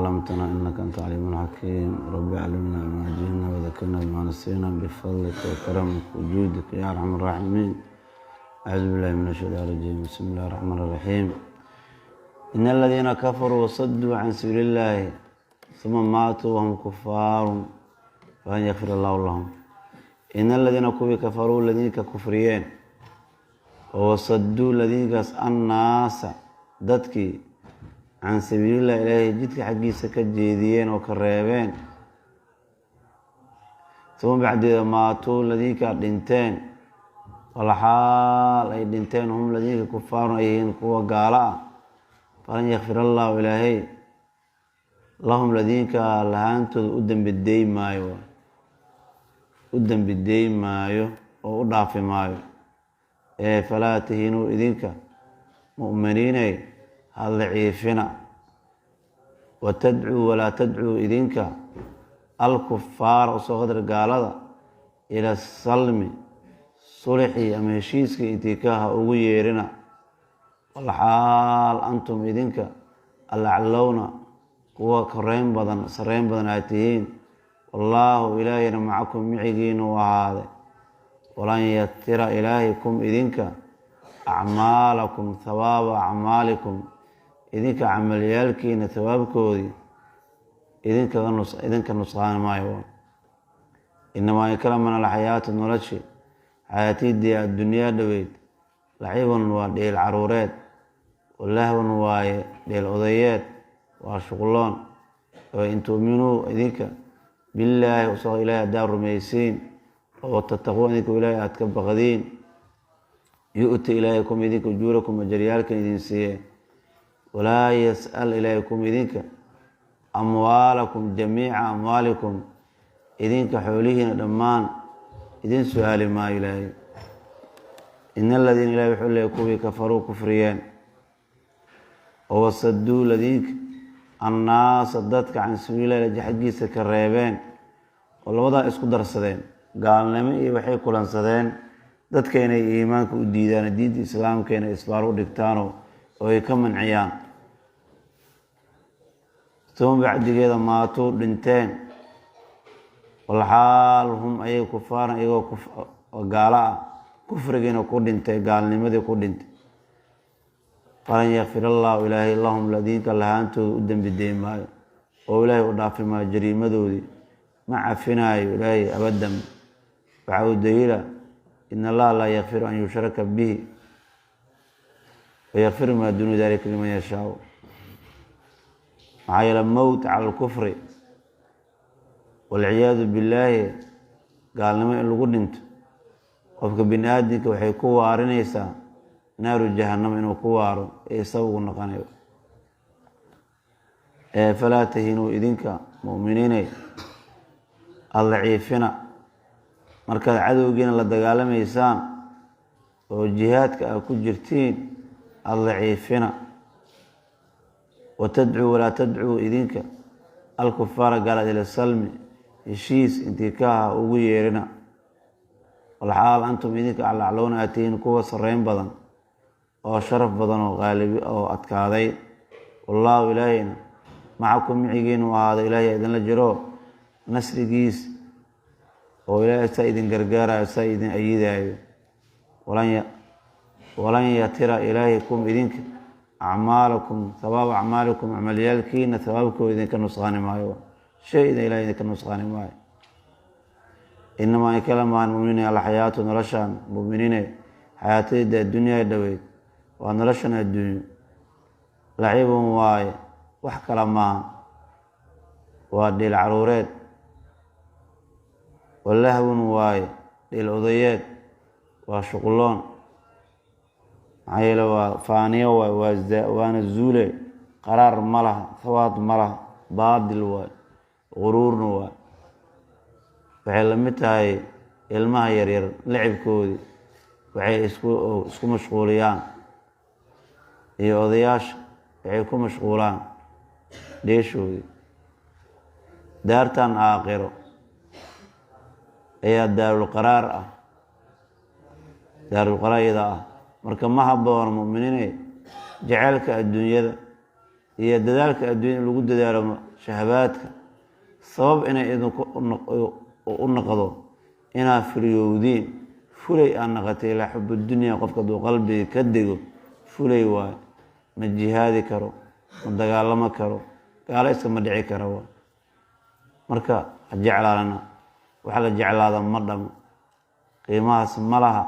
علمتنا إنك أنت العليم الحكيم. رب علمنا بما جهلنا وذكرنا بما نسينا بفضلك وكرمك وجودك يا أرحم الراحمين. أعوذ بالله من الشيطان الرجيم. بسم الله الرحمن الرحيم. إن الذين كفروا وصدوا عن سبيل الله ثم ماتوا وهم كفار فلن يغفر الله لهم. إن الذين كوي كفروا الذين كفريين وصدوا الذين الناس dadkii can sabiililah, Ilaahay jidka xaggiisa ka jeediyeen oo ka reebeen, uma bacdeeda maatuu, ladiinkaa dhinteen, walxaal ay dhinteen hum ladiinka kufaarun ay yihiin kuwa gaalo ah, falan yakfir allahu Ilaahay lahum ladiinka lahaantooda u dembi dey maayo, u dembi dey maayo oo u dhaafi maayo. Ee falaa tahinuu, idinka mu'miniinay ha daciifina, watadcuu walaa tadcuu, idinka alkufaara usoo qadar gaalada, ila salmi, sulxii ama heshiiskii intikaha ugu yeerina, walxaal antum idinka alaclowna, kuwa koreyn badan, sareyn badan aad tihiin. Wallaahu Ilaahayna macakum, micigiina u ahaaday. Walan yatira Ilaahay kum idinka acmaalakum, hawaaba acmaalikum, idinka camalyaalkiina hawaabkoodii idinka nusqaani maayo. Inamaa inkalamana alxayaatu, noloshi xayaatidii addunyaa dhoweyd, lacibun waa dheel caruureed, walahwan waaye dheel odayeed, waa shuqloon. Oo in tuuminuu idinka billaahi usoo Ilaahay haddaad rumaysiin oo tattaquun, idinka Ilaahay aad ka baqdiin, yu'ti Ilaahay kum idinka ujuurakum, ajaryaalkan idin siiye. Walaa yas'al Ilaahay kum idinka amwaalakum, jamiica amwaalikum, idinka xoolihiina dhammaan idin su-aali maayo Ilaahay. In aladiina, Ilahay wuxuu leeyay, kuwii kafaruu kufriyeen oo wasaduu ladiinka annaasa, dadka can sabiililah xaggiisa ka reebeen, oo labadaa isku darsadeen, gaalnimo iyo waxay kulansadeen dadka inay iimaanka u diidaan, diinta Islaamka inay isbaar u dhigtaano oo ay ka manciyaan, uma bacdigeeda maatuu dhinteen, walxaal hum ayay kufaaran, iyagoo gaalo ah, kufrigiina ku dhintay, gaalnimadii ku dhintay, falan yakfir allahu Ilaahay lahum ladiinka lahaantooda u dembi dey maayo oo Ilaahay u dhaafi maayo jariimadoodii, ma cafinaayo Ilaahay abadan. Waxaa u daliila in Allaha laa yakfiru an yushraka bihi wayakfiru maa duuna dalika liman yashaau. Maxaa yeele mowt cala alkufri walciyaadu billaahi, gaalnimo in lagu dhinto qofka bini aadamka waxay ku waarinaysaa naaru jahannama inuu ku waaro ee isaga ugu noqonayo. Falaa tahinuu, idinka mu'miniinay addaciifina markaad cadowgiina la dagaalamaysaan oo jihaadka aad ku jirtiin, addaciifina. Watadcuu walaa tadcuu idinka alkufaara gaalaad ila salmi, heshiis intikaha ugu yeerina, walxaal antum idinka alaclowna aad tihiin kuwa sareyn badan oo sharaf badan oo qaalibi oo adkaaday. Wallaahu Ilaahayna macakum, micigiinu ahaaday, Ilaahay idinla jiro nasrigiis oo Ilaahay saa idin gargaarayo, saa idin ayidaayo. Walan yatira Ilaahay kum idinka acmaalakum, hawaaba acmaalikum, camalyaalkiina hawaabkooda idinka nusqaani maayo, shay-da Ilahay idinka nusqaani maayo. Inamaa in kala maahan muminiin alxayaatu, noloshaan muminiine xayaatadida adduunyaa dhoweyd waa noloshan adduunyo, lacibun waaye, wax kala maaha, waa dheel caruureed, walahwun waaye dheel odayeed, waa shuqloon. Maxaa yeele waa faaniyo waay, waana zuule, qaraar ma laha, hawaad ma laha, baadil waay, quruurna waay. Waxay la mid tahay ilmaha yaryar lacibkoodii waxay isku mashquuliyaan iyo odayaasha waxay ku mashquulaan dheeshoodii. Daartan aakhiro ayaa daarulqaraar ah, daarulqaraar iyada ah. Marka ma habboona mu'miniinay jaceylka adduunyada. Iyo dadaalka adduunya in lagu dadaalo shahabaadka sabab inay idinku u noqdo inaad fuliyowdiin. Fulay aad naqatay ilaa xubudunya, qofka hadduu qalbiga ka dego fulay waayo, ma jihaadi karo, ma dagaalamo karo, gaalo iskama dhici kara waay. Marka ha jeclaanana, waxa la jeclaada ma dhamo, qiimahaas ma laha,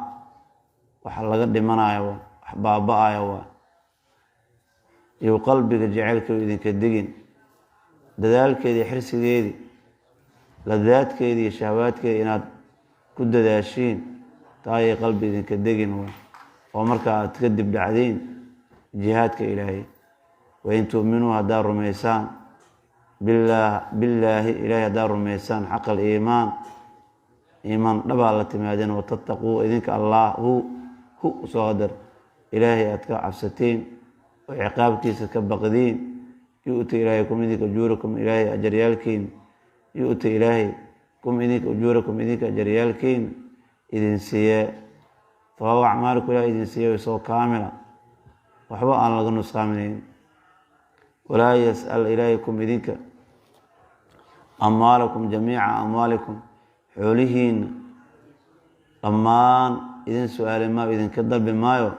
waxa laga dhimanayo waa wax baaba-ayo waa. Iyo qalbiga jaceylka idinka degin, dadaalkeedii, xirsigeedii, ladaadkeedii iyo shahawaadkeedi inaad ku dadaashiin, taa ayay qalbi idinka degin waa, oo marka aad ka dib dhacdiin jihaadka Ilaahay. Wain tu'minuu, haddaad rumaysaan, billaahi, Ilahay haddaad rumaysaan, xaqa aliimaan, iimaan dhabaa la timaadeen, watattaquu, idinka Allah hu soo qadar, Ilaahay aad ka cabsatiin oo ciqaabkiisa ka baqdiin, yu'ti Ilaahay kum idinka ujuurakum, Ilaahay ajaryaalkiin, yu'ti Ilaahay kum idinka ujuurakum, idinka ajaryaalkiin idin siiye, hawaaba acmaaliku Ilahay idin siiye soo kaamila, waxba aan laga nusqaaminayn. Walaa yas'al Ilaahay kum idinka amwaalakum jamiica amwaalikum, xoolihiina dhammaan idin su-aali maayo, idinka dalbi maayo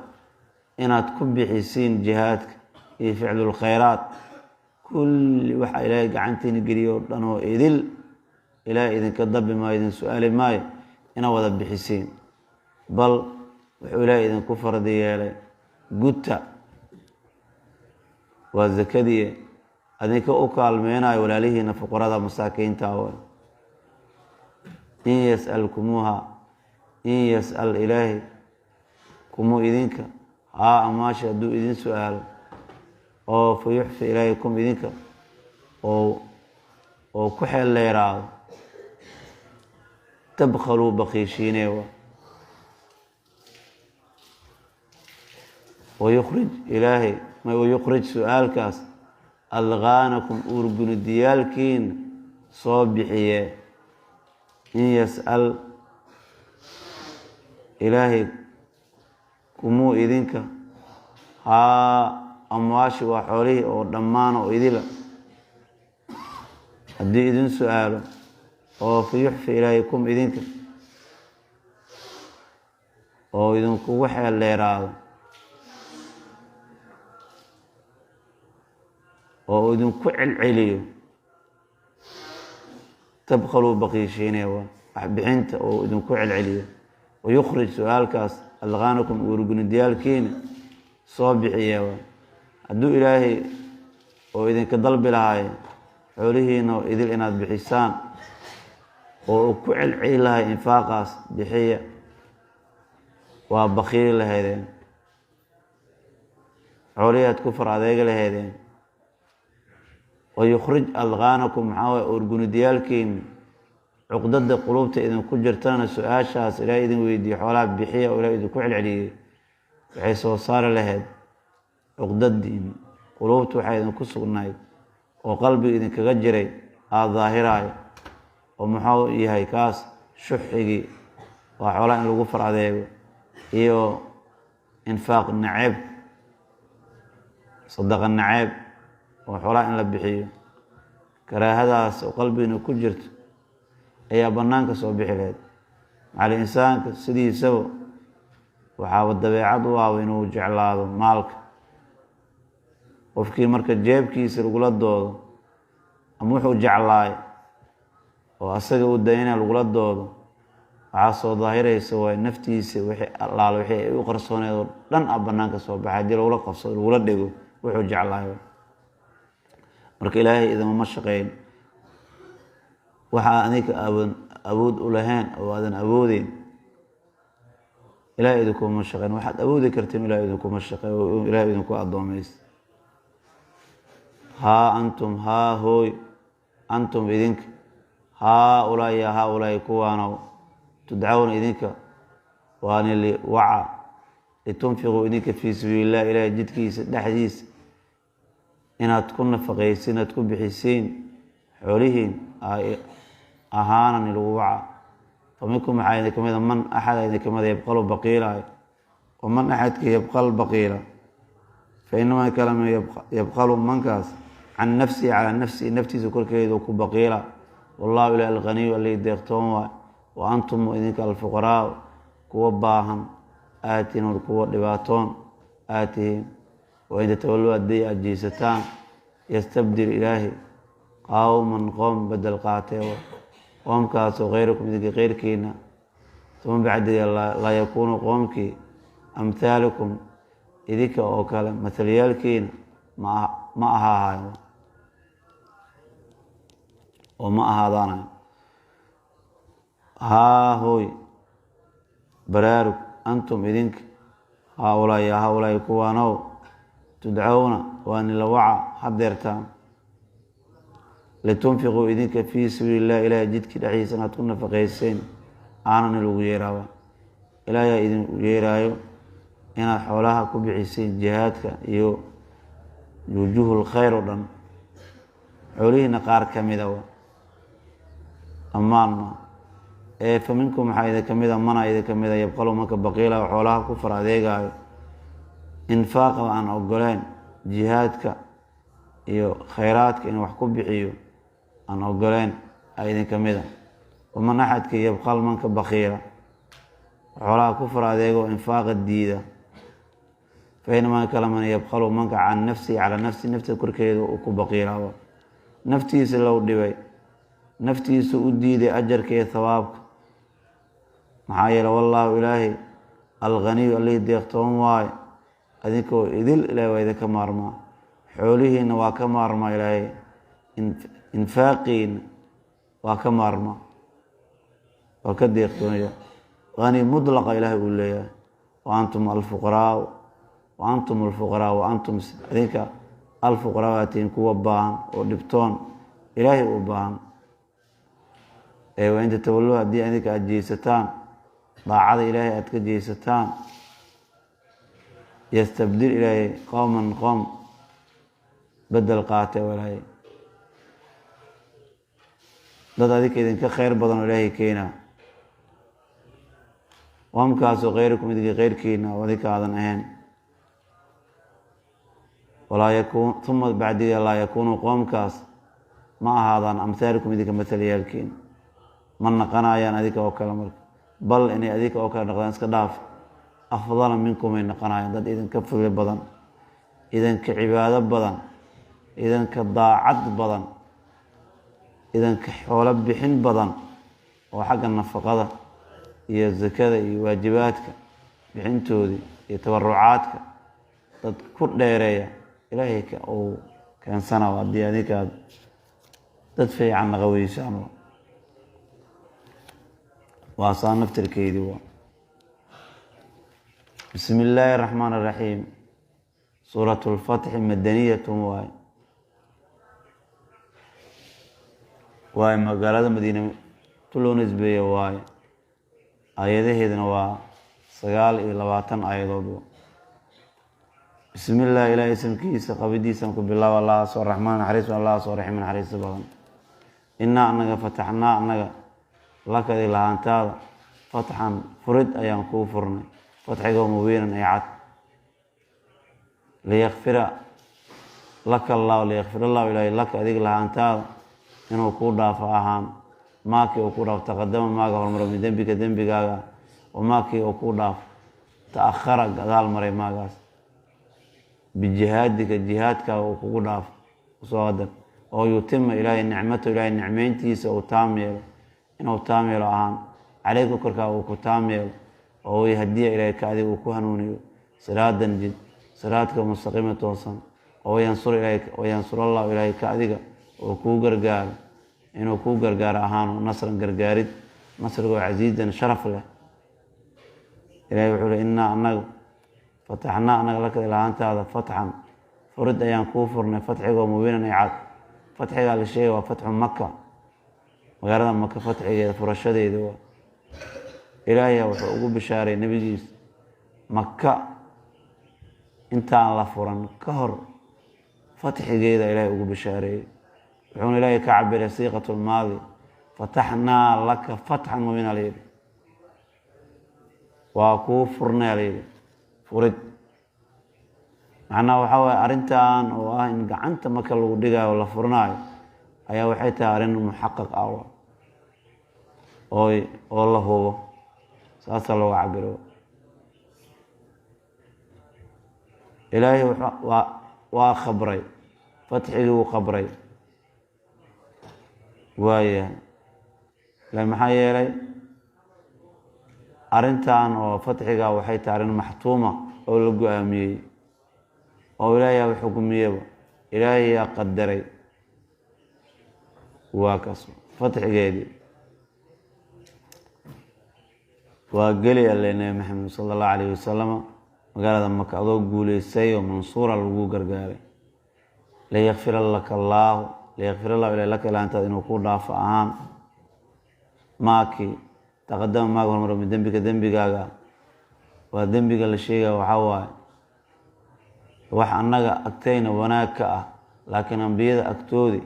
inaad ku bixisiin jihaadka iyo ficlulkhayraat. Kulli waxa Ilaahay gacantiina geliyo o dhan oo idil Ilaahay idinka dalbi maayo, idin su-aali maayo inaad wada bixisiin. Bal wuxuu Ilaahay idinku fardi yeelay guta, waa zakadii, adinka u kaalmeynayo walaalihiina fuqarada masaakiinta wa. In yas'alkumuuha, in yas'al Ilaahay kumuu idinka haa amaashi hadduu idin su-aalo, oo fa yuxfi Ilaahay kum idinka oo ku xeel dheeraado, tabkhaluu baqiishiine wa. Wayukhrij Ilaahay, wayukhrij su-aalkaas adqaanakum, uurgunidiyaalkiina soo bixiye. In yas'al Ilaahay kumuu idinka haa amwaashi, waa xoolihii oo dhammaan oo idila, haddii idin su-aalo oo fa yuxfi Ilaahay kum idinka oo idinkugu xeel dheeraado oo idinku celceliyo, tabkhaluu baqiishiine waa waxbixinta oo idinku celceliyo. Wayukhrij su-aalkaas adqaanakum, uurgunidiyaalkiina soo bixiye waa. Hadduu Ilaahay oo idinka dalbi lahaay xoolihiina oo idil inaad bixisaan oo uu ku celceli lahay infaaqaas bixiya, waa bakiili lahaydeen, xoolihii aad ku far adeegi lahaydeen. Wayukhrij adqaanakum, maxaa waye uurgunidiyaalkiina, cuqdada qulubta idinku jirtana su-aashaas Ilaahay idin weydiiye xoolaha bixiya oo Ilahay idinku celceliyey waxay soo saari lahayd cuqdadiin qulubta waxaa idinku sugnayd oo qalbiga idinkaga jiray aada daahiraayo, oo muxuu yahay kaas? Shuxigii, waa xoolaha in lagu far adeego iyo infaaq naceeb, sadaqa naceeb, oo xoolaha in la bixiyo karaahadaas oo qalbigina ku jirto ayaa banaanka soo bixi lahayd. Macali insaanka sidiisaba waxaaba dabeecad u ahba inuu jeclaado maalka. Qofkii marka jeebkiisa lagula doodo ama wuxuu jeclaay oo asaga u daynaya lagula doodo, waxaa soo daahiraysa waay naftiisa wixii allaala wixii ay u qarsooneed oo dhan a banaanka soo baxay haddii lagula qabsado, lagula dhego wuxuu jeclaay. Marka Ilaahay idamama shaqeyn waxaa adinka aadan awood u lahayn oo aadan awoodeyn. Ilahay idinkuma shaqeyn waxaad awoodi kartiin, Ilahay idinkuma shaqeyn oo Ilahay idinku addoomaysa. Haa antum, haa hooy, antum idinka, haa ulaahi ya haa ulaahi kuwaanow, tudcawna idinka waani waca, litunfiquu idinka fii sabiililah, Ilaahay jidkiisa dhexdiisa inaad ku nafaqaysiin, inaad ku bixisiin xoolihiin ahaanani lagu waca. Fa minkum waxaa idin kamida man axada idin kamida yabqalu baqiilaayo, wa man axadka yabqal baqiila. Fa Fa inamaa kalama yabqalu mankaas can nafsihi calaa nafsihi, naftiisa korkeedu ku baqiila. Wallahu ilahi alghaniyu allii deeqtoon waay, wa antum idinka alfuqaraau kuwa baahan aatihiin, kuwa dhibaatoon aad tihiin. Wain tatawaluu haddii aad jiisataan, yastabdil ilaahi qowman qoom bedel qaatee, qoomkaasoo kheyrakum idinka keyrkiina, uma bacdiga laa yakuunu qoomkii amhaalikum idinka oo kale mathalyaalkiina ma ahaahayo oo ma ahaadaanayo. Haa hooy baraarug, antum idinka haa-ulaa yaa haa-ulaahi kuwaanow, tudcowna waa nila waca hadeertaan, litunfiquu idinka fii sabiili illah, ilaahay jidkii dhexdiisa inaad ku nafaqayseen aana nilagu yeeraaba. Ilaahay idin yeeraayo inaad xoolaha ku bixiseen jihaadka iyo wujuuhul khayr oo dhan, xoolihiina qaar ka mida wa dhammaan ma ee. Fa minkum waxaa idin kamida mana idin kamida yabqalu manka baqiila, xoolaha ku far adeegaayo, infaaqa aan ogoleen, jihaadka iyo khayraadka in wax ku bixiyo aan ogoleen a idin kamida. Waman axadka yabqal manka bakiila xoolaha ku far adeego, infaaqa diida, fa inamaa kala man yabqalu manka can nafsihi calaa nafsihi, nafta korkeeda uu ku baqiilaaba, naftiisa lou dhibay, naftiisa u diiday ajarka iyo thawaabka. Maxaa yeele wallaahu ilaahay alghaniyu allihii deeqtoon waaye, adinkoo idil ilahay waa idinka maarmaa, xoolihiina waa ka maarmaa, ilaahay infaaqiina waa ka maarmaa, waa ka deeqtoonaya. Hani mudlaqa ilaahay uu leeyahay. Wa antum alfuqaraau, wa antum alfuqaraa, wa antum idinka alfuqaraa aatiin kuwa baahan oo dhibtoon ilaahay u baahan. Ee wain tatawallu haddii idinka aada jeesataan, daacada ilaahay aada ka jeesataan, yastabdil ilaahay qowman qoom bedel qaate walaahay, dad adinka idinka kheyr badan oo ilaahay keenaa, qoomkaasoo kheyrikum idinka keyrkiina oo adinka aadan ahayn. Walaa yakun uma bacdiga laa yakuunu qoomkaas ma ahaadaan amhaalikum idinka mathalyaalkiina, ma naqanayaan adinka oo kale. Marka bal inay adinka oo kale noqdaan iska dhaaf, afdala minkum ay naqanayaan, dad idinka fadli badan, idinka cibaado badan, idinka daacad badan, idinka xoolo bixin badan oo xagga nafaqada iyo zakada iyo waajibaadka bixintoodii iyo tabarucaadka dad ku dheereeya ilaahay uu keensana haddii adinkaad dad fiican naqaweysaan. Waa saa naftirkeydii waa. Bismi illaahi araxmaan araxiim. Suurat lfatxi madaniyatun waay, waaye magaalada Madiine tu loo nisbeeye waaye. Aayadaheedana waa 29 aayadood. Bismi illah, ilaah isamkiisa qabidiisan ku bilaaba, Allahaasoo raxmaan naxariis, Allahaasoo raxiim naxariista badan. Innaa annaga fataxnaa annaga lakadi lahaantaada fatxan furid ayaan kuu furnay, fatxigoo mubiinan ee cad. Liyakfira laka allahu, liyakfir allahu ilaahay laka adiga lahaantaada inuu kuu dhaafo ahaan maakii uu ku dhaafo taqadama maaga hormaro min dembika dembigaaga, oo maakii uu ku dhaafo ta'akhara gadaal maray maagaas, bijihaadika jihaadkaaga uu kugu dhaafo usoo qadar, oo yutima ilaahay nicmato, ilaahay nicmeyntiisa uu taam yeelo, inuu taam yeelo ahaan caleyka korkaaga uu ku taam yeelo, oo yahdiya ilaahay ka adiga uu ku hanuuniyo siraadan jid, siraadka mustaqiima toosan, oo yansur ilaahay, oo yansur allahu ilaahay ka adiga oo kuu gargaaro, inuu kuu gargaaro ahaano nasran gargaarid, nasrigoo casiizan sharaf leh. Ilahay wuxuu le innaa annaga fataxnaa annaga laka lahaantaada fatxan furid ayaan kuu furnay, fatxigoo mubiinan ee cad. Fatxigaa la sheegay waa fatxu Maka, magaalada Maka fatxigeeda furashadeeda waa. Ilaahay wuxuu ugu bishaaray nebigiis Maka intaan la furan ka hor fatxigeeda ilaahay ugu bishaareeyey, wuxuuna ilaahay ka cabiray siiqat lmaadi, fataxnaa laka fatxan mubiina layidhi, waa kuu furnay layidhi furid. Macnaha waxaa waaye arrintan oo ah in gacanta marka lagu dhigaayo oo la furanaayo ayaa waxay tahay arrin muxaqaq ah oo la hubo, saasaa looga cabiro. Ilaahay waa khabray, fatxigii wuu qabray. Waayahay, maxaa yeelay arrintan oo fatxiga waxay tahay arrin maxtuuma oo la go-aamiyey oo ilaahay yaa xukmiyeba, ilaahay yaa qadaray. Waa kaas fatxigeedii waa geli alle Nebi Maxamed sala allahu alayhi wasalama magaalada Maka adoo guuleystay oo mansuura lagu gargaaray. Liyakfira laka allaahu, liyakfir allahu ila laka ilaantaad inuu ku dhaafo ahaan maakii taqadama maaga hormaro min dembika dembigaaga. Waa dembiga la sheegaya waxaa waaye wax annaga agtayna wanaag ka ah, laakiin ambiyada agtoodi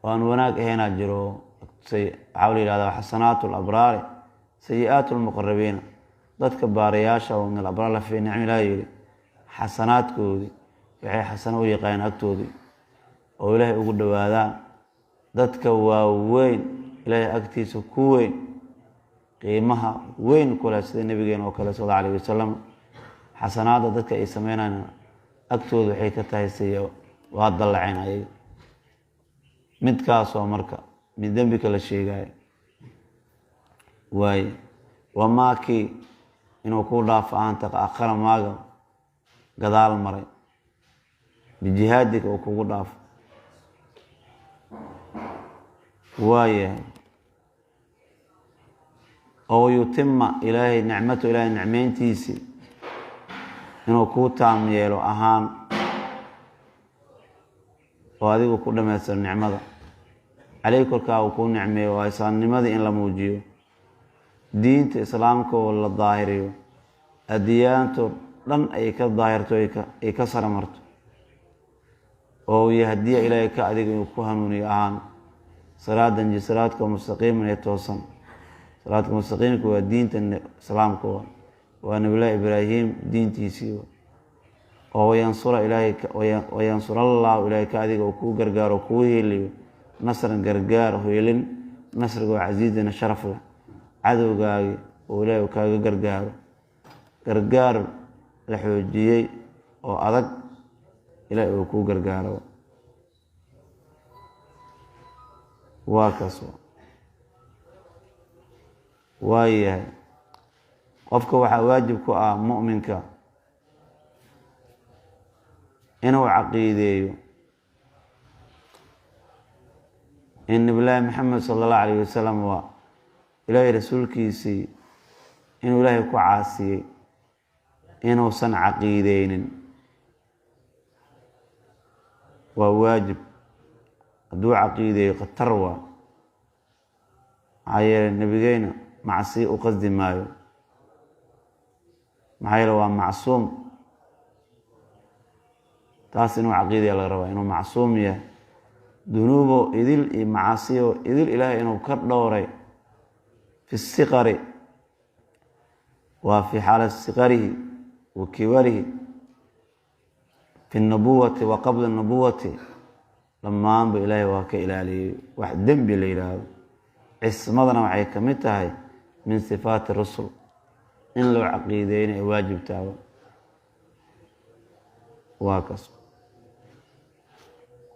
oo aan wanaag ahaynaa jiro. Waxaa la yihahdaa xasanaatu alabraari sayi-aatu lmuqarabiina, dadka baarayaasha oo min alabraar la fi nicmi ilaah yidhi xasanaadkoodii waxay xasano u yaqaaneen agtoodii oo ilaahay ugu dhowaadaan. Dadka waaweyn ilaahay agtiisa ku weyn, qiimaha weyn kule, sida nabigeena oo kale sal alla alayh wasalam, xasanaadda dadka ay sameynayaan agtooda waxay ka tahay siy waa dallaceen ayaga. Midkaasoo marka mid dembika la sheegayo waaye wamaakii inuu ku dhaafo ahaan taqakhara maaga gadaal maray bijihaadika uu kugu dhaafo. Waayahay, oo yutima ilaahay nicmato, ilaahay nicmeyntiisii inuu kuu taam yeelo ahaan oo adigu ku dhamaystiro nicmada caleyh korkaa uu kuu nicmeeyo, waa islaamnimadii in la muujiyo, diinta islaamka oo la daahiriyo, adiyaanto dhan ay ka daahirto, ay ka saramarto, oo yahdiya ilaahay ka adiga inuu ku hanuuniyo ahaan siraadan jisraadka mustaqiiman ee toosan. Siraadka mustaqiimka waa diinta islaamka, waa nabiyullaahi Ibraahim diintiisii. Oo wayansura ilaahay, wayansurallahu ilaahay ka adiga uu kuu gargaaro, kuu hiiliyo nasran gargaar hiilin, nasriga oo casiizana sharaf leh, cadowgaagi oo ilaahay uu kaaga gargaaro gargaar la xoojiyey oo adag, ilaahay uu kuu gargaaro. Waa kaas. Waayahay, qofka waxaa waajib ku ah mu'minka inuu caqiideeyo in nabillaahi Maxamed sala allahu alayh wasalam waa ilaahay rasuulkiisii, inuu ilaahay ku caasiyey inuusan caqiideynin waa waajib. Hadduu caqiideeyo khatar waa, maxaa yeeley nebigeyna macsiyo u qasdi maayo, maxaa yeele waa macsuum. Taas inuu caqiidaya laga rabaa, inuu macsuum yahay, dunuubo idil iyo macaasiyo idil ilaahay inuu ka dhowray fi siqari, waa fi xaala siqarihi wa kibarihi, fi nubuwati wa qabla nubuwati, dhammaanba ilaahay waa ka ilaaliyey wax dembi la yidhaahdo. Cismadana waxay ka mid tahay min sifaati rusul in loo caqiideyna ay waajib taaba. Waa kaas,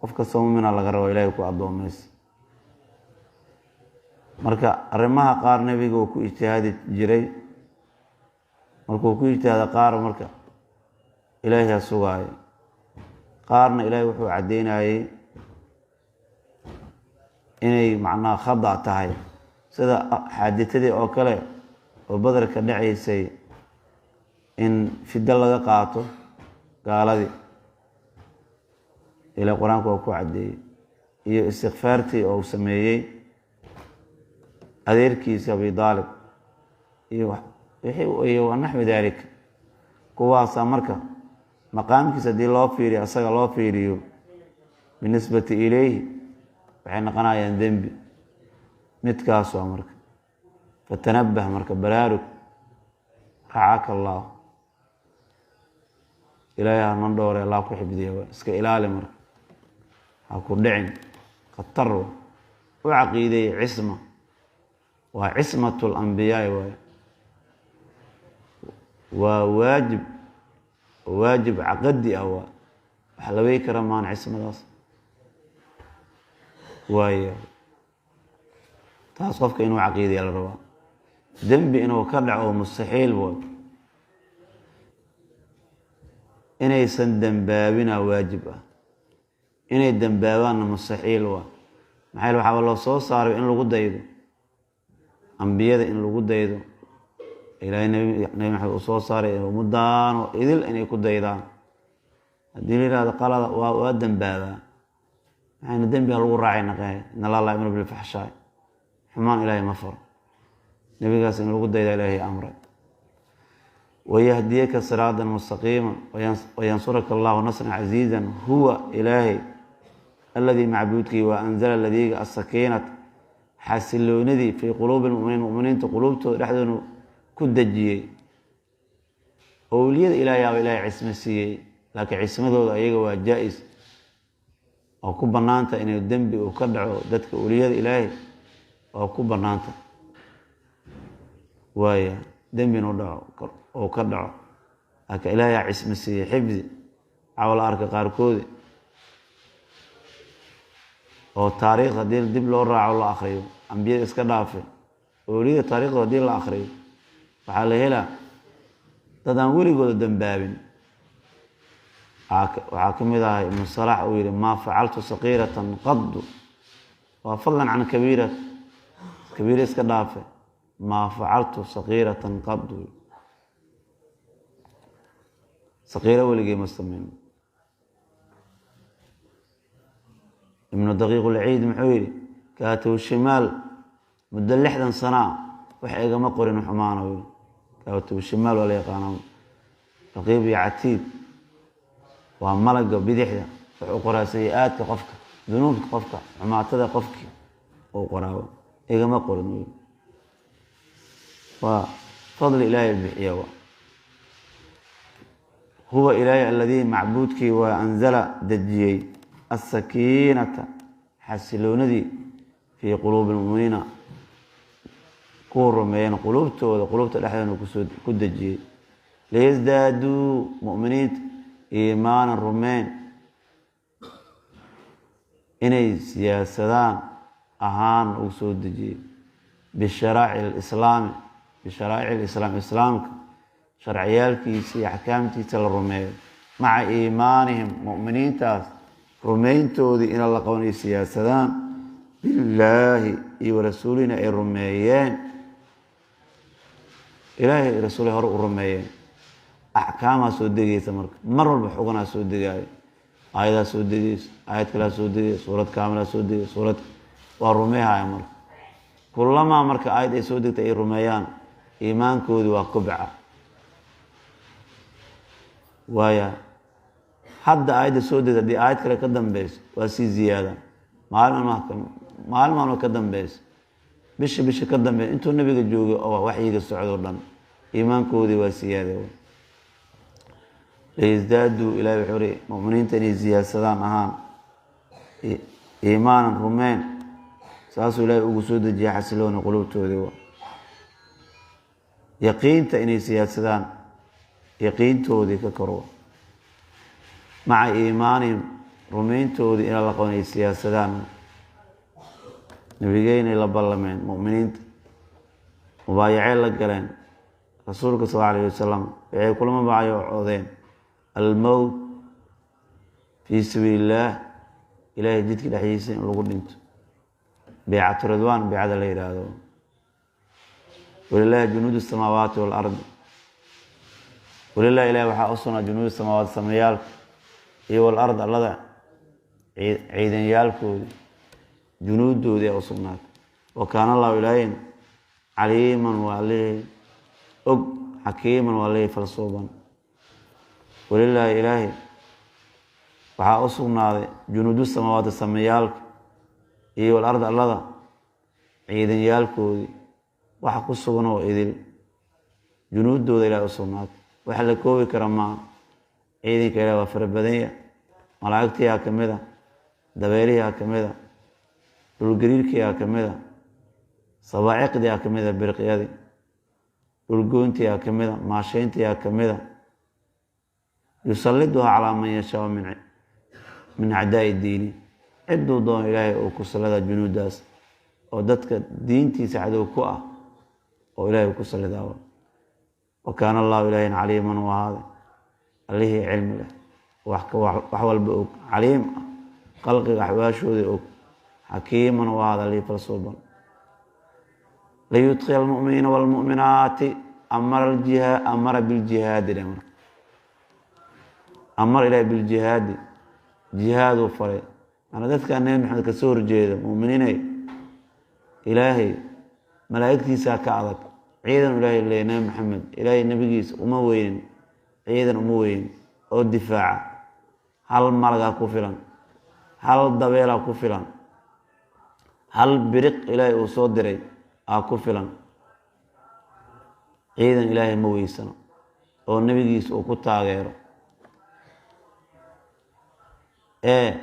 qof kastoo mumina laga rabo ilahay ku addoomaysa. Marka arrimaha qaar nebiga uu ku ijtihaadi jiray, markuu ku ijtihaada qaar marka ilaahay ha sugaayo, qaarna ilaahay wuxuu caddeynayey inay macnaha khada tahay, sida xaaditadii oo kale oo Badarka dhacaysay in fido laga qaato gaaladii, ilaa qur-aanku waa ku caddeeyey, iyo istikfaartii oo uu sameeyey adeerkiisa Abi Daalib iyo naxwi daalika. Kuwaasaa marka maqaamkiisa haddii loo fiiriyo, asaga loo fiiriyo binisbati ilayhi, waxay noqonayaan dembi. Midkaas waa marka fatanabah, marka baraarug, racaaka allah. Ilaahay hanan dhoore, Allah ku xifdiya. Iska ilaali marka, ha ku dhicin khatar. U caqiideeyey cisma, waa cismatu lambiyaai waay. Waa waajib, waajib caqadi ah, waa wax lawey kara maan cismadaas. Waaya taas qofka inuu caqiidaya la rabaa. Dembi inuu ka dhaco mustaxiil waay. Inaysan dembaabina waajib ah, inay dembaabaanna mustaxiil waa. Maxaa yeel, waxaaba loo soo saaray in lagu daydo ambiyada, in lagu daydo. Ilaahay Nabi Maxamed uu soo saaray ummaddaanoo idil inay ku daydaan. Haddii la yihahdo qalada waa dembaabaa, maxayna dembiga lagu raacay naqee? In Allah laa yamru bilfaxshaay, xumaan Ilaahay ma faro. Nebigaas in lagu daydaa Ilaahay amray. Wayahdiyaka siraada mustaqiima wayansuraka allahu nasran casiizan. Huwa Ilaahay aladii macbuudkii waa anzala ladiiga asakiinata, xasiloonidii, fii quluubi lmuminiin, muminiinta quluubtooda dhexdoona ku dejiyey. Owliyada Ilaahay aaba Ilaahay cismo siiyey, laakiin cismadooda ayaga waa jaa-is oo ku banaanta inay dembi uu ka dhaco. Dadka owliyada Ilaahay oo ku banaanta waaya dembi inuu dhaco oo ka dhaco, laakiin Ilaahay cismo siiyey, xifdi. Caawa la arka qaarkoodi oo taariikh haddii dib loo raaco, la akriyo, ambiyada iska dhaafe, owliyada taarikhda haddii la akriyo, waxaa la helaa dad aan weligooda dambaabin. Waxaa ka mid ahay Ibnu Salax uu yihi: "Maa facaltu sakiiratan qaddu." Waa fadlan can kabiira, kabiira iska dhaafe. "Maa facaltu sakiiratan qaddu," sakiira weligey ma sameyn. Ibnu Daqiiq Ulciid muxuu yihi: "Kaatow shimaal muddo 60 sanaa wax igama qorin xumaana." Kaatow shimaal waa la yaqaanaa, raqiib iyo catiid, waa malaga bidixda. Wuxuu qoraa sayi-aadka qofka, dunuubka qofka, xumaatada qofkii uu qoraabo. Igama qorin. Waa fadli Ilaahay bixiya. Huwa Ilaahay aladii macbuudkii waa anzala, dejiyey, asakiinata, xasiloonadii, fii quluubi lmuminiina, kuwa rumeeyeen quluubtooda, quluubta dhexdeena kusoo ku dejiyey, liyasdaaduu, muminiinta, iimaanan, rumeen inay siyaasadaan ahaan ugu soo dejiyey, bisharaaci lislaami, bisharaa'ici lislaam, islaamka sharciyaalkiisa iyo axkaamtiisa la rumeeyo, maca iimaanihim, mu'miniintaas rumayntoodii ina la qaban ay siyaasadaan, billaahi iyo warasuulihina ay rumeeyeen. Ilaahay, rasuulay hore u rumeeyeen, axkaamaa soo degeysa. Marka mar walba xuganaa soo degaayo, aayadaa soo degeysa, aayad kalaa soo degeysa, suurad kaamilaa soo degeysa, suurad waa rumeehaya. Marka kulamaa marka aayad ay soo degtay ay rumeeyaan, iimaankoodii waa kobca. Waaya hadda aayadda soo degta, haddii aayad kale ka dambeyso, waa sii ziyaada. Maalin maalin maalma ka dambeyso, bisha bisha ka dambeysa, intuu nabiga joogay oo waxyiga socdo dhan, iimaankoodii waa siyaada. Liyasdaaduu, Ilahi wuxuu ri muminiinta inay siyaadsadaan ahaan iimaanan, rumeen, saasuu Ilaahay ugu soo dejiyay xasilooni qulubtoodii. Yaqiinta inay siyaadsadaan, yaqiintoodii ka koro, maca iimaanihim, rumayntoodii ina la qaban ay siyaadsadaan. Nabigeynay la ballameen muminiinta, mubaayacey la galeen rasuulka sal alla alayh wasalam. Waxay kula mubaayacoodeen almowt fii sabiili illaah, Ilaahay jidka dhexdiisa in lagu dhinto, beycatu ridwaan beycada la yidhaahdo. Walilahi junuud samaawaati waalardi. Walilahi, Ilahi waxaa u sugnaa, junuud samaawaati, samayaalka, iyo walard, allada, ciidanyaalkoodii, junuudoodii aa u sugnaatay. Wa kaana Allahu, Ilaahayna, caliiman, waa allihii og, xakiiman, waa allihii falsuuban. Walilaahi, Ilaahay waxaa u sugnaaday, junuudu samaawaati, samayaalka, iyo walard, allada, ciidanyaalkoodii, waxa ku sugan oo idil, junuuddooda Ilahay u sugnaatay. Waxa la koobi kara maaha. Ciidanka Ilaah waa fara badan yahay, malaa'igtiyaa ka mid a, dabeelihiyaa ka mid a, dhulgariirkiyaa ka mid a, sawaaciqdiyaa ka mid a, birqyadii, dhulgoyntiyaa ka mid a, maashayntiyaa ka mid a. Yusalliduhaa calaa man yashaau min acdaa'i diini, cidduu doono Ilaahay uu ku sallada junuudaas oo dadka diintiisa cadow ku ah oo Ilaahay ku sallidaa. Wa kaana Allahu ilaahin caliiman u ahaaday, allihii cilmi leh, wax walba og, caliim ah, khalqiga axwaashoodii og, xakiiman u ahaaday allihii falsuuban. Liyudkhila almu'miniina waalmu'minaati, amara biljihaadi dheh. Marka amar Ilaahay biljihaadi, jihaaduu faray. Manaa dadkaa Nebi Maxamed kasoo horjeeda, mu'miniinay, Ilaahay malaa'igtiisaa ka adag, ciidan Ilaahay leeya. Nebi Maxamed Ilaahay nebigiisa uma weynin, ciidan uma weynin oo difaaca. Hal malagaa ku filan, hal dabeelaa ku filan, hal biriq Ilaahay uu soo diray aa ku filan. Ciidan Ilaahay ma weysano oo nebigiisa uu ku taageero. Ee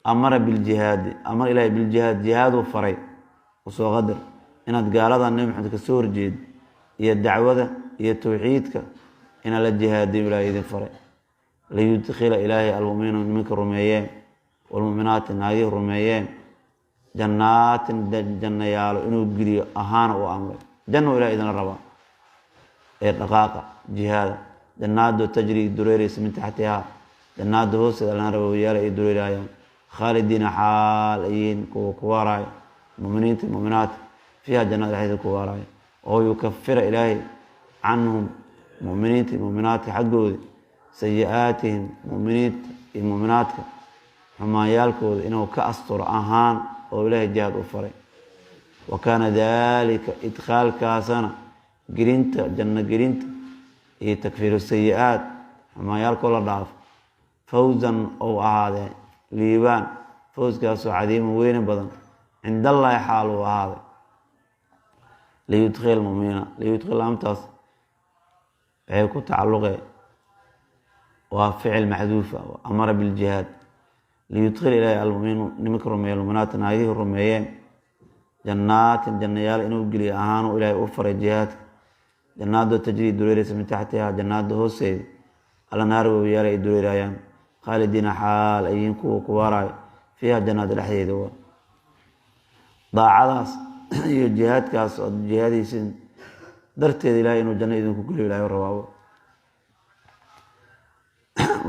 amara biljihaadi, amar Ilaahay biljihaad, jihaaduu faray. Usoo qadar inaad gaalada Nebi Maxamed kasoo horjeed iyo dacwada iyo tawxiidka inaad la jihaadiyo Ilahay idin faray. Liyudkhila Ilaahay almuminiina, nimanka rumeeyeen, walmuminaati, naagihii rumeeyeen, jannaatin, jannayaalo inuu geliyo ahaana uu amray. Janna Ilahay idinla rabaa ee dhaqaaqa jihaada. Jannaado tajri dureereysa min taxtihaa, jannaada hoosteeda alana raba wayaala ay dureeraayaan, khaalidiina xaal ayihiin kuwa ku waaraayo, muminiinta muminaadka, fiiha jannada dhexdeeda ku waaraayo. Oo yukafira Ilaahay canhum, muminiinta muminaadka xaggoodi, sayi-aatihim, muminiinta iyo muminaadka xumaanyaalkooda inuu ka asturo ahaan oo Ilaahay jihaad u faray. Wa kaana daalika, idkhaalkaasana, gelinta janno gelinta iyo takfiiru sayi-aad, xumaanyaalkoo la dhaafo, fawzan ou ahaadee liibaan, fawskaasoo cadiiman weyne badan, cindallaahi xaal uu ahaaday. Liyudkhil muminiina, liyudkhil amtaas waxay ku tacalluqee, waa ficil maxduufa, amara biljihaad. Liyudkhil Ilaahi almuminiin, nimanka rumeeye, muminaata, naagihii rumeeyeen, jannaatin, jannayaal inuu geliyo ahaanu Ilaahay u faray jihaadka. Jannaadoo tajrii dureereysa min taxtihaa, jannaada hoosteeda alanaar wabiyaal ay dureeraayaan, khaalidiina xaal ayiin kuwa ku waaraayo fiiha jannaada dhexdeeda. Waa daacadaas iyo jihaadkaas ood jihaadaysin darteeda Ilahay inuu janno idinku geliyo Ilahay rabaabo.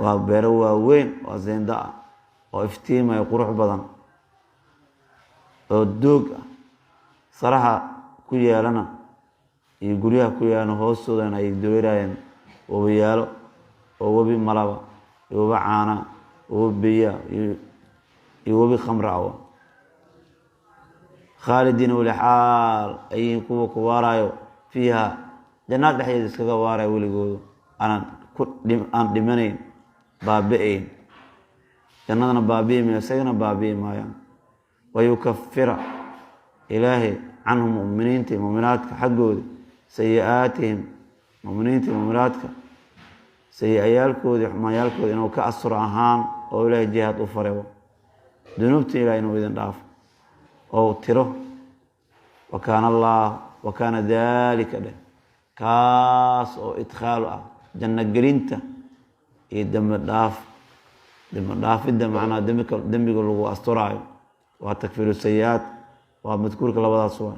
Waa beero waaweyn oo zeenda ah oo iftiimayo, qurux badan oo doog ah, saraha ku yeelana iyo guryaha ku yeelana hoostoodana ay dureeraayeen wabiyaalo, oo webi malaba iyo webi caana, webi biya iyo webi khamra ah. Khaalidiina weli xaal ayihiin kuwa ku waaraayo fiiha jannaad dhexdeeda, iskaga waarayo weligoodu, aanan ku aan dhimanayn, baabi-ayn. Jannadana baabi'i maayo, isagana baabi'i maayaan. Wayukafira Ilaahay canhum, muminiinta iyo muminaadka xaggooda, sayi-aatihim, muminiinta iyo muminaadka sayi-ayaalkoodii, xumaanyaalkooda inuu ka asturo ahaan oo Ilaahay jihaad u faray, dunuubta Ilahay inuu idin dhaafo oo tiro. Wa kaana allah, wa kaana daalika dheh, kaas oo idkhaalu ah janno gelinta iyo dembi dhaaf, dembi dhaafidda, macnaha dembika dembiga lagu asturaayo waa takfiiru sayi-aad, waa madkuurka labadaas, waa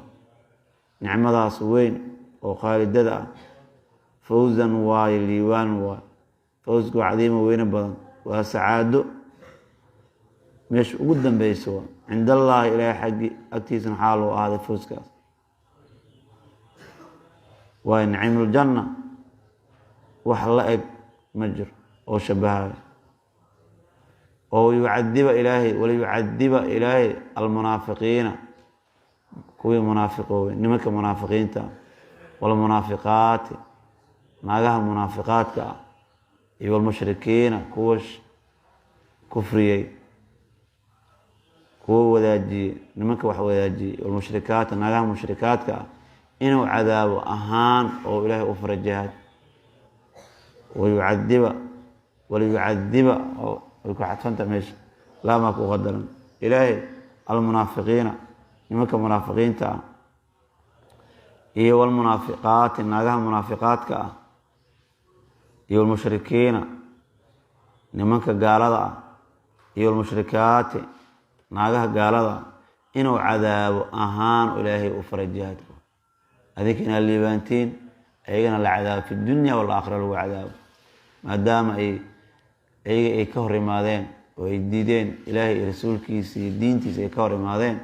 nicmadaas weyn oo khaalidada ah. Fawzan waayo, liibaan waay, fawsku cadiima weyne badan, waa sacaado meesha ugu dambeysa, waa cindallaahi, Ilaahay xaggi agtiisana xaal uu ahaaday fawskaas. Waayo naciimuljanna wax la eg ma jiro oo shabahayo. Oo yucadiba Ilaahay, waliyucadiba Ilaahay almunaafiqiina, kuwii munaafiqoobay, nimanka munaafiqiinta ah, walmunaafiqaati, naagaha munaafiqaadka ah, iyo walmushrikiina, kuwa kufriyey, kuwa wadaajiyey, nimanka wax wadaajiyey, walmushrikaati, naagaha mushrikaadka ah inuu cadaabo ahaan oo Ilaahay u fara jihaad. Wayucadiba Waliyucadiba way ku xadfanta meesha, laamaa ku qadaran. Ilaahay almunaafiqiina, nimanka munaafiqiinta ah, iyo walmunaafiqaati, naagaha munaafiqaadka ah, iyo walmushrikiina, nimanka gaalada ah, iyo walmushrikaati, naagaha gaalada ah, inuu cadaabo ahaan Ilaahay u faray jihaadku. Adinka inaad liibaantiin, ayagana la cadaabo fi dunya walaakhira lagu cadaabo, maadaama ay ayaga ay ka hor imaadeen oo ay diideen Ilaahay iyo rasuulkiisa iyo diintiisa ay ka hor imaadeen.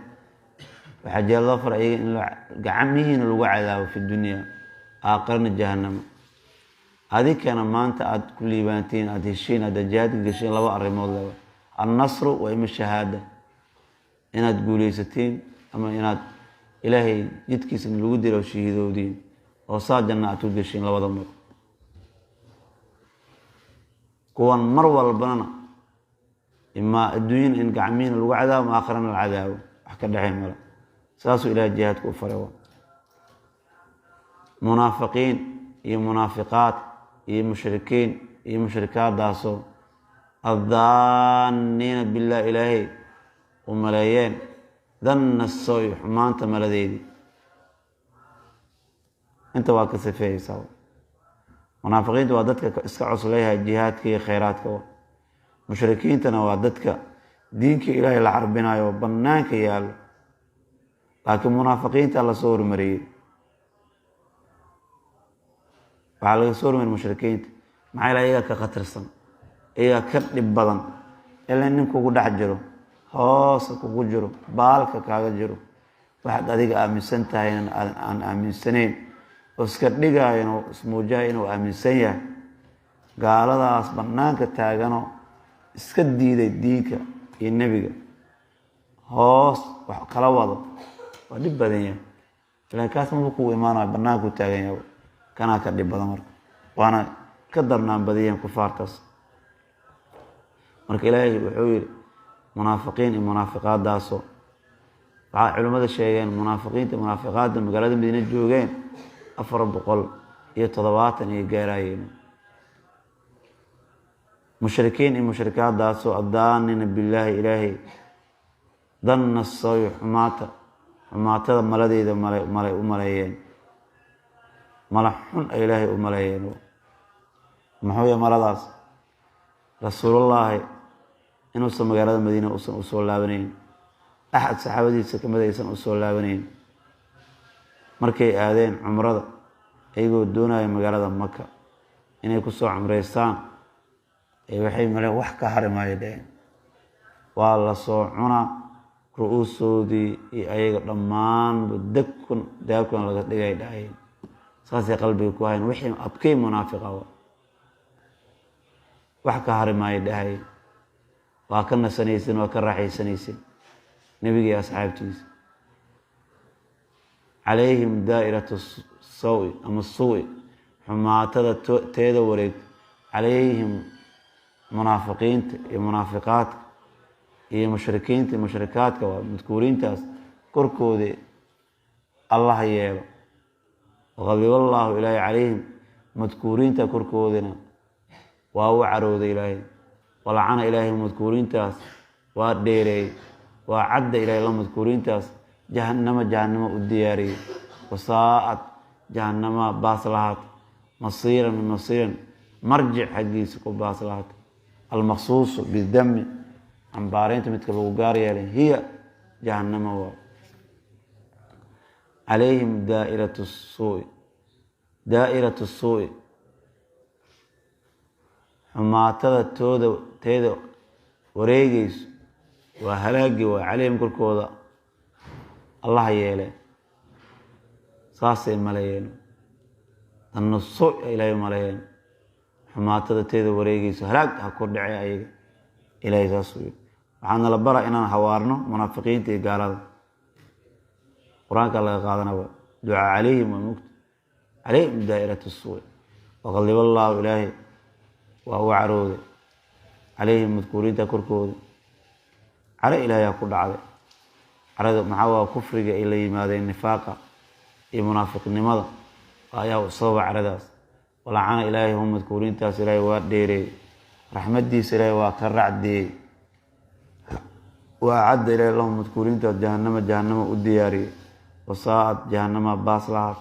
Waxaa jihaad loo faray ayaga in gacmihiina lagu cadaabo fi dunya, aakhirana jahanamo. Adinkana maanta aada ku liibaantiin, aada heshiin, aada jihaadka gesheen. Laba arrimood leba: annasru wa ima shahaada, inaad guuleysatiin ama inaad Ilaahay jidkiisa lagu dilo shahiidoodiin oo saa janna aad ku geshiin. Labada mar kuwan mar walbana imaa adduunyana in gacmihiina lagu cadaabo ma aakhirana la cadaabo, wax ka dhexey male. Saasuu Ilahay jihaadka u faray. Munaafiqiin iyo munaafiqaad iyo mushrikiin iyo mushrikaadaasoo addaaniina billah, Ilaahay u maleeyeen, danna soy, xumaanta maladeydii. Inta waa ka sifeeyeysaa. Munaafiqiinta waa dadka iska cosleeyahay jihaadka iyo khayraadka. Mushrikiintana waa dadka diinka Ilaahay la xarbinayo oo banaanka yaallo, laakiin munaafiqiinta lasoo hormariyey. Waxaa laga soo hormariyey mushrikiinta, maxaa ila iyagaa ka khatarsan, iyagaa ka dhib badan. Ila nin kugu dhex jiro, hoosa kugu jiro, baalka kaaga jiro, waxaad adiga aaminsan tahay aan aaminsanayn oo iska dhigaayo inuu ismuujahay inuu aaminsan yahay. Gaaladaas banaanka taaganoo iska diiday diinka iyo nebiga, hoos wax kala wado, waa dhib badan yahay. Ilan kaas maba kugu imaanayo, bannaankuu taagan yahay. Kanaa ka dhib badan marka, waana ka darnaan badan yahin kufaartaas. Marka Ilaahay wuxuu yihi munaafiqiin iyo munaafiqaadaasoo, waxaa culimmada sheegeen munaafiqiinta munaafiqaadda magaalada Madiine joogeen 470 iyo gaaraayeen. Mushrikiin iyo mushrikaadaasoo addaanina billaahi, Ilaahay, danna soy, xumaata, xumaatada maladeeda male male u maleeyeen, mala xun ay Ilaahay u maleeyeen. Muxuu yahay maladaas? Rasuulullaahi inuusan magaalada Madiina uusan usoo laabanayn, axad saxaabadiisa kamid aysan usoo laabanayn. Markay aadeen cumrada, iyagoo doonaya magaalada Maka inay kusoo cumreystaan, waxay maleen wax ka hari maayo dheheen, waa lasoo cunaa ru-uusoodii iyo ayaga dhammaanba, degkun daabkan laga dhigay dhahayeen. Saasay qalbiga ku hayn. Wixii abkay munaafiqa wax ka hari maayo dhahayeen. Waa ka nasanaysen, waa ka raaxaysanaysen nebiga iyo asxaabtiisa. Calayhim daa'iratu sawi ama suwi, xumaatada teeda wareegto calayhim, munaafiqiinta iyo munaafiqaadka iyo mushrikiinta iyo mushrikaadka, waa madkuuriintaas, korkoodii Allah yeelo. Waqadiba allaahu, Ilaahay, calayhim, madkuuriinta korkoodina waa u carooday Ilaahay. Walacana, Ilaahay madkuuriintaas waa dheereeyey, waa cadda Ilahay la madkuuriintaas jahanamo, jahanamo u diyaariyey. Wasaa'ad, jahanama baas lahaat, masiiran, masiiran, marjic xaggiisa ku baas lahaat. Almaqsuusu bidami, cambaareynta midka lagu gaar yeelay, hiya jahanamo. Waa calayhim daa'iratu suui, daa'iratu suui, xumaatada tooda teeda wareegeyso, waa halaagi, waa calayhim korkooda Allaha yeele. Saasay maleeyeen, danno su Ilaahay maleeyeen, xumaatada teeda wareegeyso halaag ha ku dhacey ayaga. Ilaahay saasuu yiri. Waxaana la bara inaan hawaarno munaafiqiinta iyo gaalada. Qur-aanka laga qaadanaba ducaa calayhim waa mugta calayhim daa'iratu suui. Waqadiba allaahu, Ilaahay waa u carooday, calayhim, madkuuriinta korkooda caro Ilaahay ku dhacday. Carada maxaa? Waa kufriga ay la yimaadeen, nifaaqa iyo munaafiqnimada ayaa u sababa caradaas. Walacana, Ilaahay, hum, madkuuriintaas Ilaahay waa dheereeyey. Raxmadiisa Ilaahay waa ka racdiyey. Wa acadda Ilaahay lahum madkuuriinta jahannama, jahannama u diyaariyey. Wasaa'ad jahannama baas lahaat.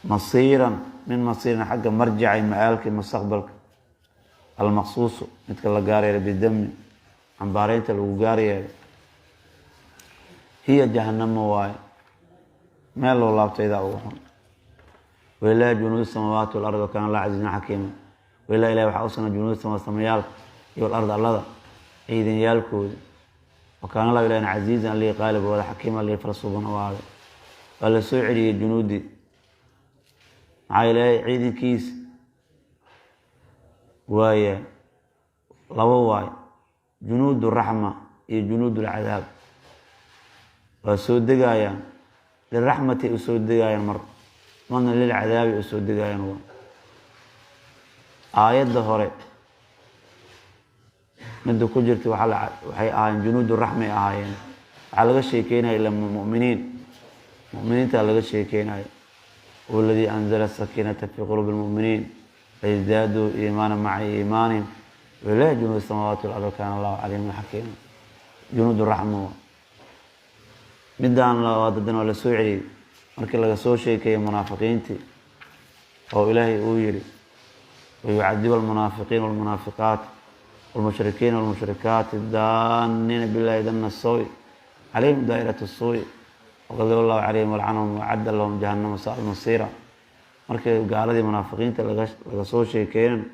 Masiiran min masiiran, xagga marjacay macaalka mustaqbalka. Almaqsuusu midka la gaar yeelay, bidami cambaareynta lagu gaar yeelay, hiya jahannama waaye, meel loo laabtaydaa ugu xun. Walilahi junuud samaawaati walard wa kaana Allah casiizan xakiima. Walilahi, Ilahi waxaa u sugnaa, junuud sama samayaalka iyo walard allada ciidanyaalkooda. Wa kaana Allahu, Ilahina, casiizan allihii qaalib wada, xakiim allihii falsuuban u ahaaday. Waa la soo celiyey junuuddii. Maxaa Ilaahay ciidankiisa waaya laba waayo: junuud raxma iyo junuud lcadaab. Waa soo degaayaan, liraxmati u soo degaayaan mar, marna lilcadaabi u soo degaayaan. Waa aayadda hore midda ku jirta. Waxay ahaayeen junuud raxmay ahaayeen. Waxaa laga sheekeynaya ila muminiin, muminiinta laga sheekeynaya. Huwa anzala asakiinata fi quluubi lmuminiin liyasdaaduu iimaana maca iimaanihim walilahi junuud samaawaati walard kaana Allahu caliiman xakiima. Junuud raxma. Midaan labaad haddana waa la soo celiyey markii laga soo sheekeeyey munaafiqiintii, oo Ilaahay uu yihi: wayucadibu almunaafiqiina walmunaafiqaat walmushrikiina walmushrikaati daaniina billahi dana sawi calayhim daa'irat suu'i waqadiba Allahu calayhim walcanahum wacadda lahum jahannama saa'at masiira. Markii gaaladii munaafiqiinta laga soo sheekeeyan,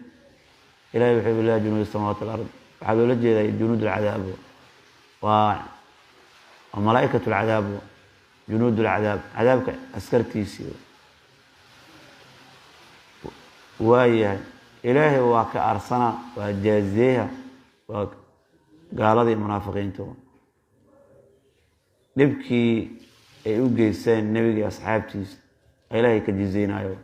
Ilahay wuxuu bilahi junuud samaawaati walard. Waxaa loola jeedaa junuud alcadaab, waa malaa'ikat alcadaab, junuud alcadaab, cadaabka askartiisii waayahay. Ilaahay waa ka arsana, waa jaazeeha, waa gaaladii munaafiqiinta dhibkii ay u geysteen nebigii asxaabtiisa Ilaahay ka jizeynayo.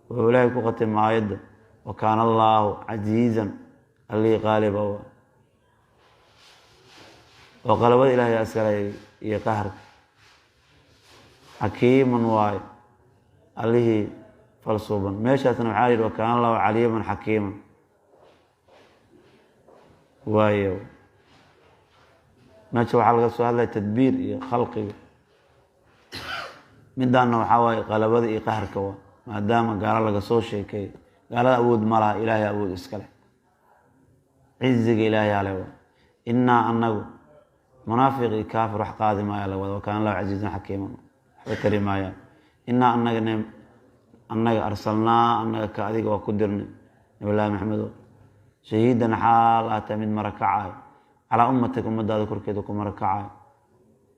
Wuxuu Ilaahay ku khatimay aayadda: wa kaana Allaahu casiizan, allihii qaaliba wa oo qalabada Ilaahay askalay iyo qaharka, xakiiman waayo allihii falsuuban. Meeshaasna waxaa yidhi: wa kaana Allahu caliiman xakiiman. Waayo, meesha waxaa laga soo hadlaya tadbiir iyo khalqiga, midaanna waxaa waaye qalabada iyo qaharka. Waa maadaama gaalo laga soo sheekeeyey, gaalada awood ma laha, Ilaahay awood iska leh, ciziga Ilaahay ale waa. Innaa annagu munaafiq iyo kaafir wax qaadi maaya laga wada. Wa kaana Allahu casiizan xakiiman, waxba tari maayaan. Innaa annaga arsalnaa annaga ka adiga waa ku dirnay, Nabilahi Maxamedo, shahiidan xaal aa tahay mid marakacayo, calaa ummatika, ummadaada korkeeda ku marakacayo,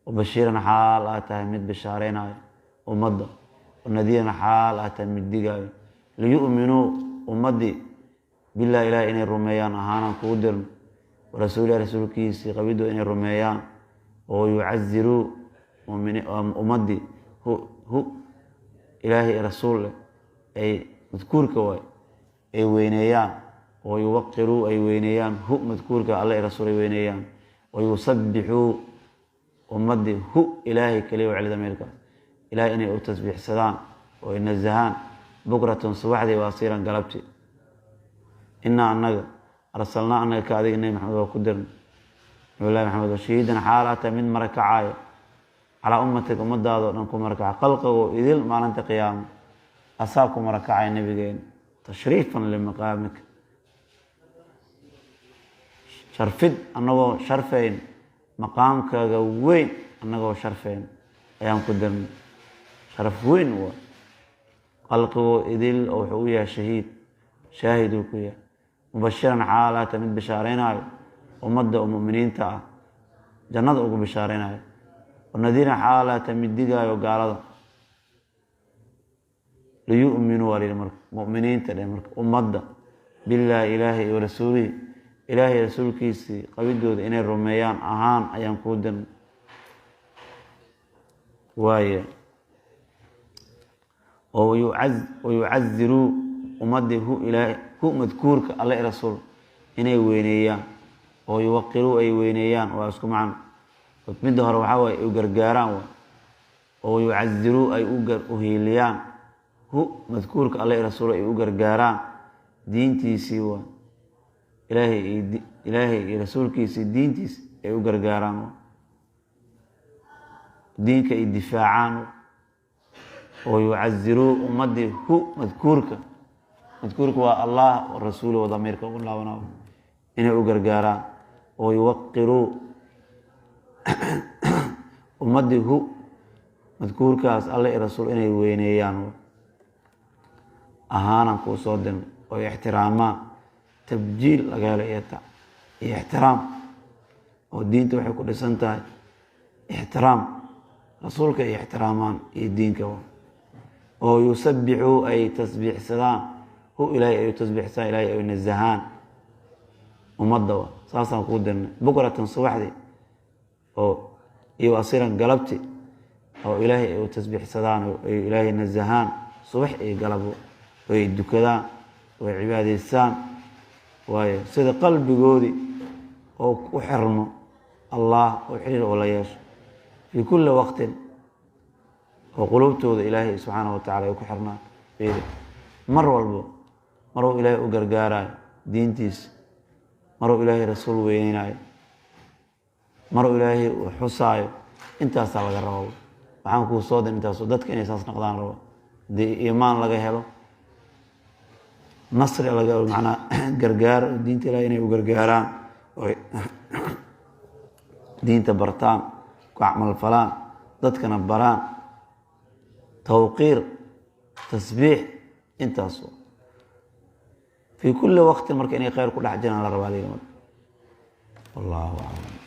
wabashiiran xaal aa tahay mid bishaareynaayo ummadda, wanadiiran xaal aa tahay mid digaayo. Liyu'minuu, ummaddii, billahi, Ilahi inay rumeeyaan ahaanaan kugu dirno, warasuulihi, rasuulkiisii qabidoo inay rumeeyaan, oo yucaziruu ummaddii hu, Ilaahay rasuul leh ay madkuurka waay, ay weyneeyaan, oo yuwaqiruu, ay weyneeyaan, hu madkuurka alle rasuul ay weyneeyaan, oo yusabbixuu ummaddii hu, Ilaahay keliya u celida meelkaas, Ilahay inay u tasbiixsadaan oo ay nasahaan, bukratan subaxdii, waasiiran galabtii. Innaa annaga arsalnaa annaga ka adiga Nebi Maxamed waa ku dirnay, Nabilahi Maxamed, shahiidan xaal aa tahay mid marakacayo, calaa ummatika, ummadaada o dhan ku marakaca, khalqigoo idil maalinta qiyaamo asaa ku marakacaya nabigeena, tashriifan limaqaamika, sharfid annagoo sharfayn maqaamkaaga weyn, annagoo sharfayn ayaan ku dirnay. Sharaf weyn waa khalqigoo idil oo wuxuu u yahay shahiid, shaahiduu ku yahay. Mubashiran xaalaata mid bishaaraynayo ummadda oo muminiinta ah, jannada ugu bishaaraynayo, nadiiran xaalaata mid digaayo gaalada. Liyu'minuu waa layidhi marka mu'miniinta dheh marka ummadda, billaahi, Ilaahay, iyo rasuulihi, Ilaahay rasuulkiisii qabidooda inay rumeeyaan ahaan ayaan kuu dirnay. Waaye oo wayucaziruu ummaddii hu, ilaahay, hu madkuurka alle rasuul inay weyneeyaan, oo yuwaqiruu, ay weyneeyaan, waa isku macno. Midda hore waxaa waaye u gargaaraan, waay oo yucaziruu, ay u hiiliyaan, Hu madkuurka alle rasuul ay u gargaaraan diintiisii, waa Ilaahay iyo rasuulkiisii diintiis ay u gargaaraan, diinka ay difaacaan. Oo yucaziruu ummadii hu madkuurka, madkuurka waa Allah rasuul, damiirka ugu laabana, inay u gargaaraan. Oo yuwaqiruu ummadii hu madkuurkaas alle i rasuul inay weyneeyaan ahaanan kuu soo dirnay, oo ixtiraamaan, tabjiil laga helo iyo ixtiraam, oo diinta waxay ku dhisan tahay ixtiraam, rasuulka ay ixtiraamaan iyo diinka. Oo yusabixuu ay tasbiixsadaan hu Ilaahay, ay tasbiixsadaan Ilahay, ay nazahaan ummadda. Wa saasaan kuu dirnay bukratan subaxdii oo iyo asiran galabti, oo Ilaahay ay u tasbiixsadaan oo ay Ilaahay nazahaan subax iyo galabo, oo ay dukadaan oo ay cibaadaystaan. Waayo, sida qalbigoodii oo u xirmo Allah oo xiriir oo la yeesho fii kulli waqtin, oo qulubtooda Ilaahay subxaana wa tacala ay ku xirnaan. Mar walbo maruu Ilaahay u gargaarayo diintiisa, maruu Ilaahay rasuul weyneynayo, maruu Ilaahay u xusaayo, intaasaa laga raba. Waxaan kuu soo dir intaaso dadka inay saas noqdaan rabo. Haddii iimaan laga helo, nasri laga macnaa gargaar, diinta Ilahay inay u gargaaraan oy diinta bartaan, ku camalfalaan, dadkana baraan, tawqiir, tasbiix, intaas fii kulli waqtin. Marka inay khayr ku dhex jiraan la rabaa liga marka. Wallahu aclam.